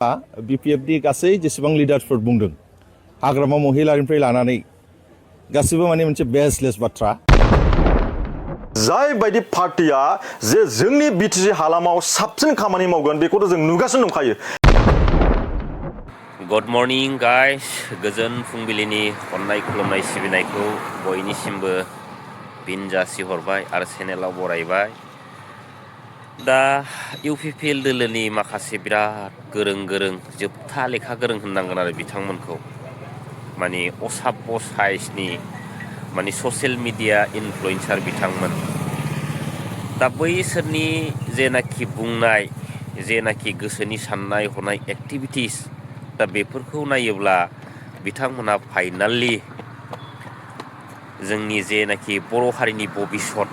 BPFनि गासै जेसेबां लिडारफोर बुंदों हाग्रामा महिलानिफ्राय लानानै गासिबो माने मोनसे बेसलेस बाथ्रा जाय बायदि पार्टिया जे जोंनि बिटिसि हालामाव साबसिन खामानि मावगोन बेखौथ' जों नुगासिनो दंखायो। गुड मर्निं गाइस, गोजोन फुंबिलिनि अननाय खुलुमनाय सिबिनायखौ बयनिसिमबो फिन जासिहरबाय आरो चेनेलाव बरायबाय। दा इउपिपिएल दोलोनि माखासे बिराद गोरों जोबथा लेखा गोरों होननांगोन आरो बिथांमोनखौ, माने असाब्य साइजनि माने ससियेल मिडिया इनफ्लुएन्सार बिथांमोन। दा बैसोरनि जेनाखि बुंनाय, जेनाखि गोसोनि साननाय हनाय एक्टिभिटिस, दा बेफोरखौ नायोब्ला बिथांमोनहा फाइनालि जोंनि जेनाखि बर' हारिनि भबिष्यत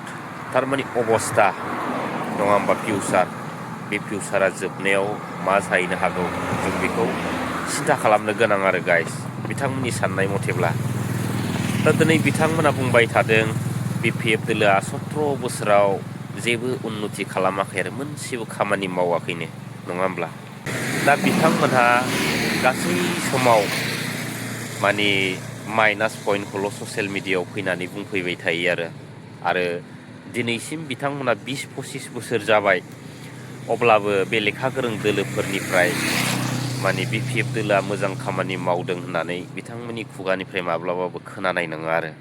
थारमाने अबस्था नङा होमबा, फिउचार, बे फिउचारा जोबनायाव मा जाहैनो हागौ जों बेखौ सिन्था खालामनो गोनां आरो गाइस, बिथांमोननि साननाय मथेब्ला। दा दिनै बिथांमोना बुंबाय थादों बिपिएफ दोलोआ 17 बोसोराव जेबो उन्नति खालामाखै आरो मोनसेबो खामानि मावाखैनो, नङा होमब्ला? दा बिथांमोनहा गासै समाव माने माइनास पइन्टखौल' ससियेल मिडियायाव फैनानै बुंफैबाय थायो आरो दिनैसिम बिथांमोना 20-25 बोसोर जाबाय, अब्लाबो बे लेखा गोरों दोलोफोरनिफ्राय माने बिपिएफ दोलोआ मोजां खामानि मावदों होननानै बिथांमोननि खुगानिफ्राय माब्लाबाबो खोनानाय नङा आरो।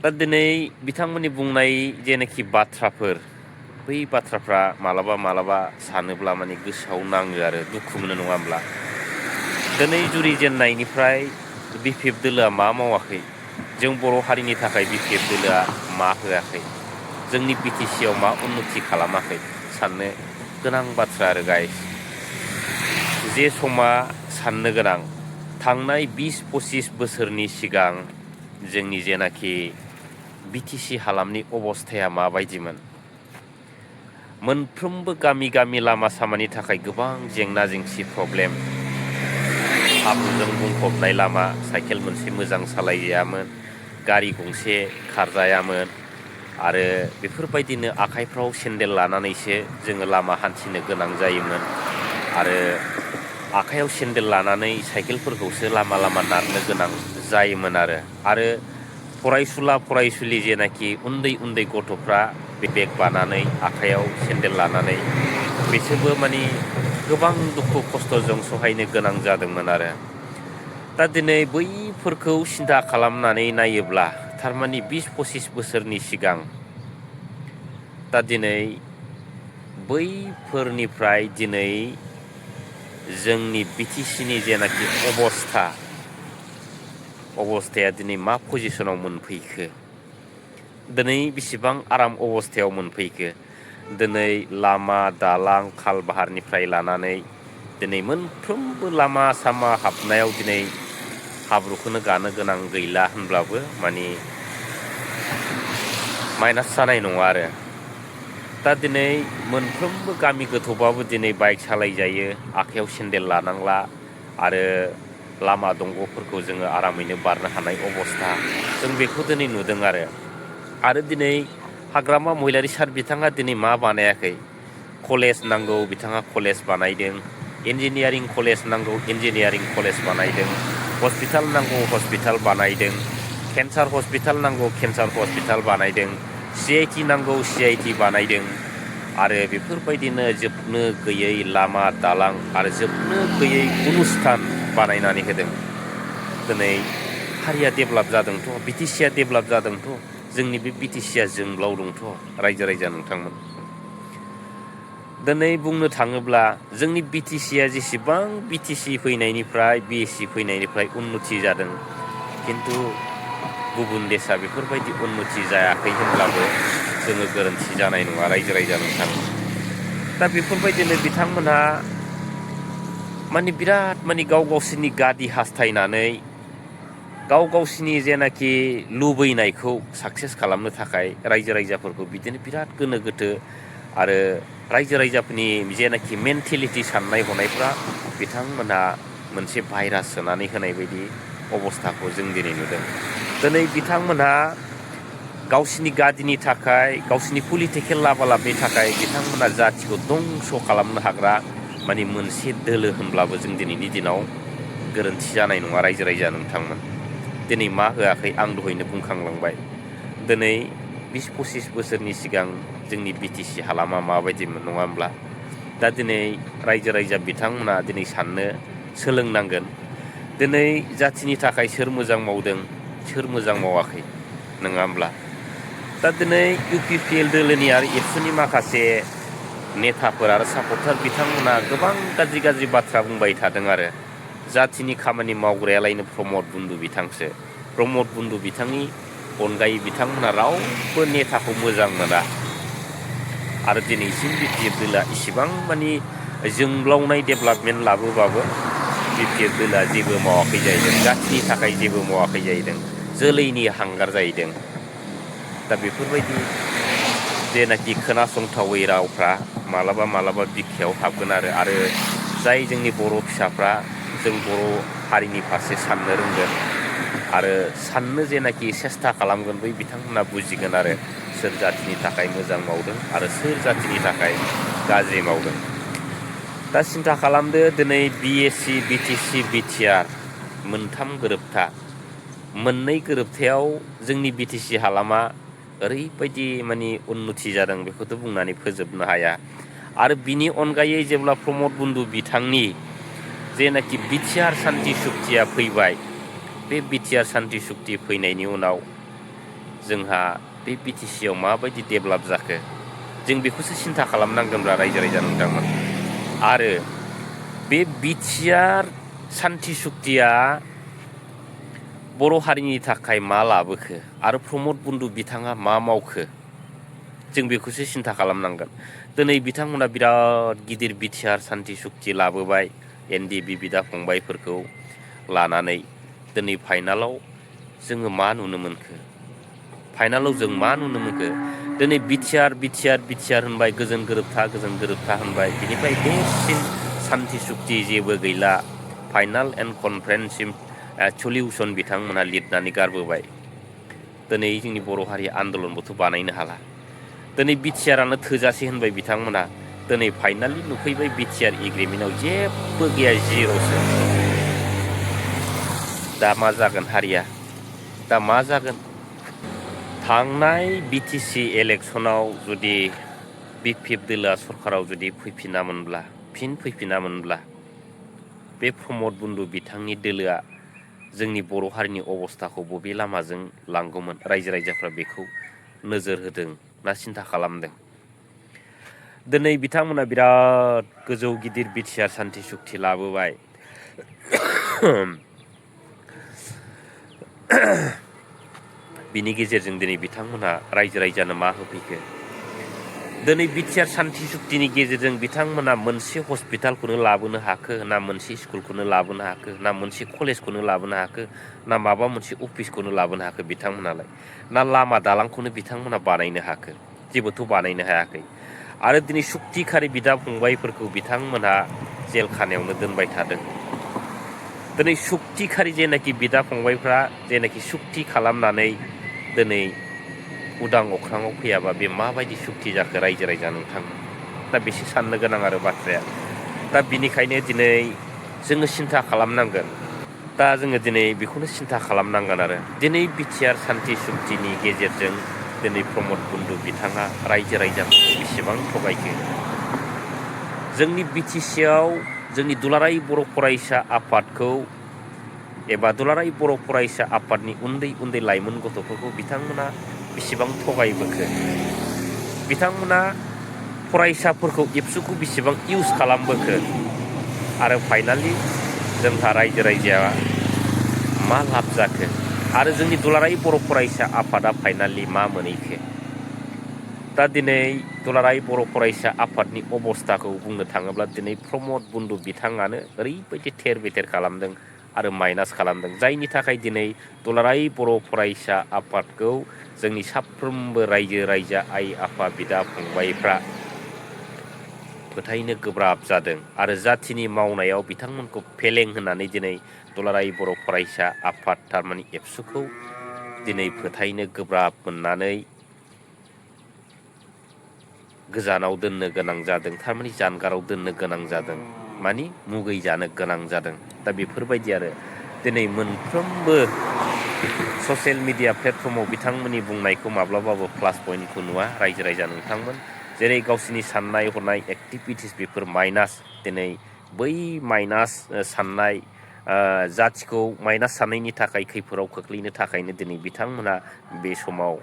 दा दिनै बिथांमोननि बुंनाय जेनाखि बाथ्राफोर, बै बाथ्राफ्रा मालाबा सानोब्ला माने गोसोआव नाङो आरो दुखु मोनो, नङा होमब्ला? दिनै जुरिजेननायनिफ्राय बिपिएफ दोलोआ मा मावाखै, जों बर' हारिनि थाखाय बिपिएफ दोलोआ मा होआखै, जोंनि बिटिसिआव मा उन्नति खालामाखै, साननो गोनां बाथ्रा आरो गाइस। जे समा साननो गोनां, थांनाय 20-25 बोसोरनि सिगां जोंनि जेनाखि बिटिसि हालामनि अबस्थाया माबायदिमोन। मोनफ्रोमबो गामि लामा सामानि थाखाय गोबां जेंना जेंसि प्रब्लेम, हाब्रुजों बुंफबनाय लामा, साइकेल मोनसे मोजां सालायजायामोन, गारि गंसे खारजायामोन, आरो बेफोरबायदिनो आखाइफ्राव सेन्देल लानानैसो जोङो लामा हान्थिनो गोनां जायोमोन, आरो आखाइयाव सेन्देल लानानै साइकेलफोरखौसो लामा नारनो गोनां जायोमोन आरो फरायसुलि जेनाखि उन्दै गथ'फ्रा बे बेग बानानै आखाइयाव सेन्देल लानानै बिसोरबो माने गोबां दुखु खस्थ'जों सहायनो गोनां जादोंमोन आरो। दा दिनै बैफोरखौ सिन्था खालामनानै नायोब्ला थारमाने 20-25 बोसोरनि सिगां, दा दिनै बैफोरनिफ्राय दिनै जोंनि बिटिसिनि जेनाखि अबस्थाया दिनै मा पजिसनाव मोनफैखो, दिनै बेसेबां आराम अबस्थायाव मोनफैखो। दिनै लामा दालां खालबाहारनिफ्राय लानानै दिनै मोनफ्रोमबो लामा सामा हाबनायाव दिनै हाब्रुखौनो गानो गोनां गैला होनब्लाबो माने माइनास जानाय नङा आरो। दा दिनै मोनफ्रोमबो गामि गोथौबाबो दिनै बाइक सालायजायो, आखाइयाव सेन्देल लानांला, आरो लामा दंग'फोरखौ जोङो आरामैनो बारनो हानाय अबस्था जों बेखौ दिनै नुदों आरो दिनै हाग्रामा महिलारि सार बिथाङा दिनै मा बानायाखै, कलेज नांगौ बिथाङा कलेज बानायदों, इन्जिनियारिं कलेज नांगौ इन्जिनियारिं कलेज बानायदों, हस्पिटाल नांगौ हस्पिटाल बानायदों, केन्सार हस्पिटाल नांगौ केन्सार हस्पिटाल बानायदों, CIT नांगौ CIT बानायदों, आरो बेफोरबायदिनो जोबनो गैयै लामा दालां आरो जोबनो गैयै अनुस्थान बानायनानै होदों। दिनै हारिया डेभेलप जादोंथ', बिटिसिआ डेभेलप जादोंथ', जोंनि बे बिटिसिआ जोंब्लावदोंथ' रायजो नोंथांमोन। दिनै बुंनो थाङोब्ला जोंनि बिटिसिआ जेसेबां बिटिसि फैनायनिफ्राय बिएससि फैनायनिफ्राय उन्नति जादों, खिन्थु गुबुन देशा बेफोरबायदि उन्नति जायाखै होनब्लाबो जोङो गोरोन्थि जानाय नङा रायजो नोंथांमोन। दा बेफोरबायदिनो बिथांमोनहा माने बिराद माने गावसोरनि गादि हास्थायनानै गावसोरनि जेनाखि लुबैनायखौ साक्सेस खालामनो थाखाय रायजोफोरखौ बिदिनो बिराद गोनो गोथो, आरो रायजोफोरनि जेनाखि मेन्टेलिटि साननाय हनायफ्रा बिथांमोनहा मोनसे भाइरास सोनानै होनाय बायदि अबस्थाखौ जों दिनै नुदों। दिनै बिथांमोनहा गावसिनि गादिनि थाखाय, गावसिनि पलिटिकेल लाबालाबनि थाखाय बिथांमोना जाथिखौ दंस' खालामनो हाग्रा माने मोनसे दोलो होनब्लाबो जों दिनैनि दिनाव गोरोन्थि जानाय नङा रायजो राजा नोंथांमोन। दिनै मा होआखै आं दहायनो बुंखांलांबाय। दिनै 20-25 बोसोरनि सिगां जोंनि बिटिसि हालामा माबायदिमोन नङा होमब्ला? दा दिनै रायजो राजा बिथांमोना दिनै साननो सोलोंनांगोन। दिनै जाथिनि थाखाय सोर मोजां मावदों सोर मोजां मावाखै नङा होमब्ला? दा दिनै UPPL दोलोनि आरो एबसुनि माखासे नेताफोर आरो सापर्टार बिथांमोना गोबां गाज्रि बाथ्रा बुंबाय थादों आरो जाथिनि खामानि मावग्रायालायनो प्रमद बन्दु बिथांसो। प्रमद बन्दु बिथांनि अनगायै बिथांमोना रावबो नेताखौ मोजां मोना आरो दिनैसिम BPF दोलोआ इसिबां मानि जोंब्लावनाय डेभेलपमेन्ट लाबोबाबो BPF दोलोआ जेबो मावाखै जाहैदों। जाथिनि थाखाय जेबो मावाखै जाहैदों। जोलैनि हांगार जाहैदों। दा बेफोरबायदि जेनाखि खोनासंथावै रावफ्रा मालाबा बिखायाव हाबगोन आरो जाय जोंनि बर' फिसाफ्रा जों बर' हारिनि फारसे साननो रोंगोन आरो साननो जेनाखि सेस्था खालामगोन बै बिथांमोना बुजिगोन आरो सोर जाथिनि थाखाय मोजां मावदों आरो सोर जाथिनि थाखाय गाज्रि मावदों। दा सिन्था खालामदो दिनै BSC BTC BTR मोनथाम गोरोबथा। मोननै गोरोबथायाव जोंनि BTC हालामा ओरैबायदि मानि उन्नति जादों बेखौथ' बुंनानै फोजोबनो हाया। आरो बिनि अनगायै जेब्ला प्रमद बन्दु बिथांनि जेनाखि बिटिआर सान्थि सुक्तिया फैबाय, बे बिटिआर सान्थि सुक्ति फैनायनि उनाव जोंहा बे BTCआव माबायदि डेभेलप जाखो जों बेखौसो सिन्था खालामनांगोनब्रा रायजो राजा नोंथांमोन। आरो बे बिटिआर सान्थि सुक्तिया बर' हारिनि थाखाय मा लाबोखो आरो प्रमद बन्दु बिथाङा मा मावखो जों बेखौसो सिन्था खालामनांगोन। दिनै बिथांमोना बिराद गिदिर बिटिआर सान्थि सुक्ति लाबोबाय NDB बिदा फंबायफोरखौ लानानै। दिनै फाइनालाव जोङो मा नुनो मोनखो? फाइनालाव जों मा नुनो मोनखो? दिनै बिटिआर होनबाय गोजोन गोरोबथा होनबाय। बिनिफ्राय देरसिन सान्थि सुक्ति जेबो गैला। फाइनाल एन्ड कनफारेन्ससिम सलिउसन बिथांमोना लिरनानै गारबोबाय। दिनै जोंनि बर' हारि आन्दलनबोथ' बानायनो हाला। दिनै बिटिआरानो थोजासे होनबाय बिथांमोना। दिनै फाइनालि नुफैबाय बिटिआर एग्रिमेन्टआव जेबो गैया, जिर'सो। दा मा जागोन हारिया? दा मा जागोन? थांनाय BTC इलेक्सनाव जुदि BPF दोलोआ सरकाराव जुदि फैफिनामोनब्ला बे प्रमद बन्दु बिथांनि दोलोआ जोंनि बर' हारिनि अबस्थाखौ बबे लामाजों लांगौमोन रायजो राजाफ्रा बेखौ नोजोर होदों ना सिन्था खालामदों? दिनै बिथांमोना बिराद गोजौ गिदिर बिटिआर सान्थि सुक्ति लाबोबाय। बिनि गेजेरजों दिनै बिथांमोनहा रायजो राजानो मा होफैखो? दिनै बिटिआर सान्थि सुक्तिनि गेजेरजों बिथांमोना मोनसे हस्पिटालखौनो लाबोनो हाखो ना मोनसे स्कुलखौनो लाबोनो हाखो ना मोनसे कलेजखौनो लाबोनो हाखो ना माबा मोनसे अफिसखौनो लाबोनो हाखो बिथांमोनालाय? ना लामा दालांखौनो बिथांमोना बानायनो हाखो? जेबोथ' बानायनो हायाखै। आरो दिनै सुक्तिखारि बिदा फंबायफोरखौ बिथांमोनहा जेल खानायावनो दोनबाय थादों। दिनै सुक्तिखारि जेनाखि बिदा फंबायफ्रा जेनाखि सुक्ति खालामनानै दिनै उदां अख्राङाव फैयाबा बे माबायदि सुक्ति जाखो रायजो राजा नोंथांमोन? दा बेसो साननो गोनां आरो बाथ्राया। दा बिनिखायनो दिनै जोङो सिन्था खालामनांगोन। दा जोङो दिनै बेखौनो सिन्था खालामनांगोन आरो दिनै बिटिआर सान्थि सुक्तिनि गेजेरजों दिनै प्रमद बन्दु बिथाङा रायजो राजाफोरखौ बेसेबां थगायखो? जोंनि BTCआव जोंनि दुलाराय बर' फरायसा आफादखौ एबा दुलाराय बर' फरायसा आफादनि उन्दै लाइमोन गथ'फोरखौ बिथांमोना बेसेबां थगायबोखो? बिथांमोना फरायसाफोरखौ एबसुखौ बेसेबां इउज खालामबोखो? आरो फाइनालि जोंहा रायजो राजाया मा लाब जाखो? आरो जोंनि दुलाराय बर' फरायसा आफादा फाइनालि मा मोनहैखो? दा दिनै दुलाराय बर' फरायसा आफादनि अबस्थाखौ बुंनो थाङोब्ला दिनै प्रमद बन्दु बिथाङानो ओरैबायदि थेर बेथेर खालामदों आरो माइनास खालामदों, जायनि थाखाय दिनै दुलाराय बर' फरायसा आफादखौ जोंनि साफ्रोमबो रायजो राजा आइ आफा बिदा फंबायफ्रा फोथायनो गोब्राब जादों। आरो जाथिनि मावनायाव बिथांमोनखौ फेलें होननानै दिनै दुलाराय बर' फरायसा आफाद थारमाने एबसुखौ दिनै फोथायनो गोब्राब मोननानै गोजानाव दोननो गोनां जादों थारमाने जानगाराव दोननो गोनां जादों मानि मुगै जानो गोनां जादों दा बेफोरबायदि आरो दिनै मोनफ्रोमबो ससियेल मिडिया प्लेटफर्माव बिथांमोननि बुंनायखौ माब्लाबाबो प्लास पइन्टखौ नुवा रायजो राजा नोंथांमोन जेरै गावसिनि साननाय हनाय एक्टिभिटिस बेफोर माइनास दिनै बै माइनास साननाय जाथिखौ माइनास साननायनि थाखाय खैफोदाव खोख्लैनो थाखायनो दिनै बिथांमोना बे समाव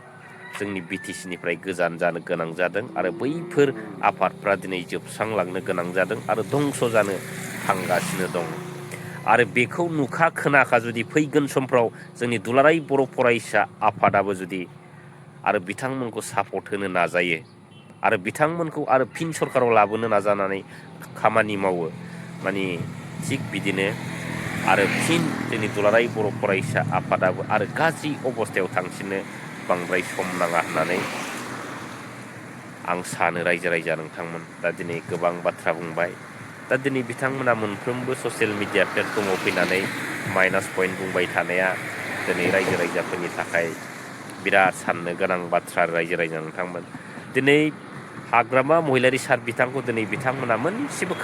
जोंनि बिटिसिनिफ्राय गोजान जानो गोनां जादों आरो बैफोर आफादफ्रा दिनै जोबस्रांलांनो गोनां जादों आरो धंस जानो थांगासिनो दं आरो बेखौ नुखा खोनाखा जुदि फैगोन समफ्राव जोंनि दुलाराय बर' फरायसा आफादाबो जुदि आरो बिथांमोनखौ सापर्ट होनो नाजायो आरो बिथांमोनखौ आरो फिन सरकाराव लाबोनो नाजानानै खामानि मावो माने थिग बिदिनो आरो फिन जोंनि दुलाराय बर' फरायसा आफादाबो आरो गाज्रि अबस्थायाव थांसिननो बांद्राय सम नाङा होननानै आं सानो रायजो राजा नोंथांमोन दा दिनै गोबां बाथ्रा बुंबाय दा दिनै बिथांमोना मोनफ्रोमबो ससियेल मिडिया प्लेटफर्माव फैनानै माइनास पइन्ट बुंबाय थानाया दिनै रायजो राजाफोरनि थाखाय बिराद साननो गोनां बाथ्रा रायजो राजा नोंथांमोन दिनै हाग्रामा महिलारि सार बिथांखौ दिनै बिथांमोना मोनसेबो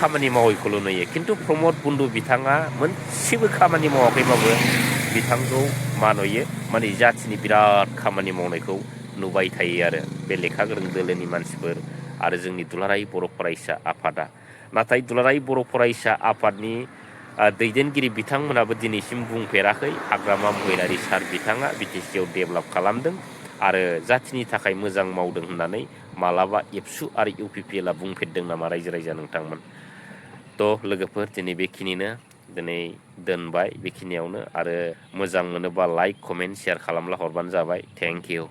खामानि मावैखौल' नुयो खिन्थु प्रमद बन्दु बिथाङा मोनसेबो खामानि मावाखैबाबो बिथांखौ मा नुयो माने जाथिनि बिराद खामानि मावनायखौ नुबाय थायो आरो बे लेखा गोरों दोलोनि मानसिफोर आरो जोंनि दुलाराय बर' फरायसा आफादा नाथाय दुलाराय बर' फरायसा आफादनि दैदेनगिरि बिथांमोनाबो दिनैसिम बुंफेराखै हाग्रामा महिलारि सार बिथाङा बिटिसिआव डेभेलप खालामदों आरो जाथिनि थाखाय मोजां मावदों होननानै मालाबा एबसु आरो UPPLआ बुंफेरदों नामा रायजो राजा नोंथांमोन थ' लोगोफोर दिनै बेखिनिनो दिनै दोनबाय बेखिनियावनो आरो मोजां मोनोबा लाइक कमेन्ट शेयार खालामला हरबानो जाबाय थेंक इउ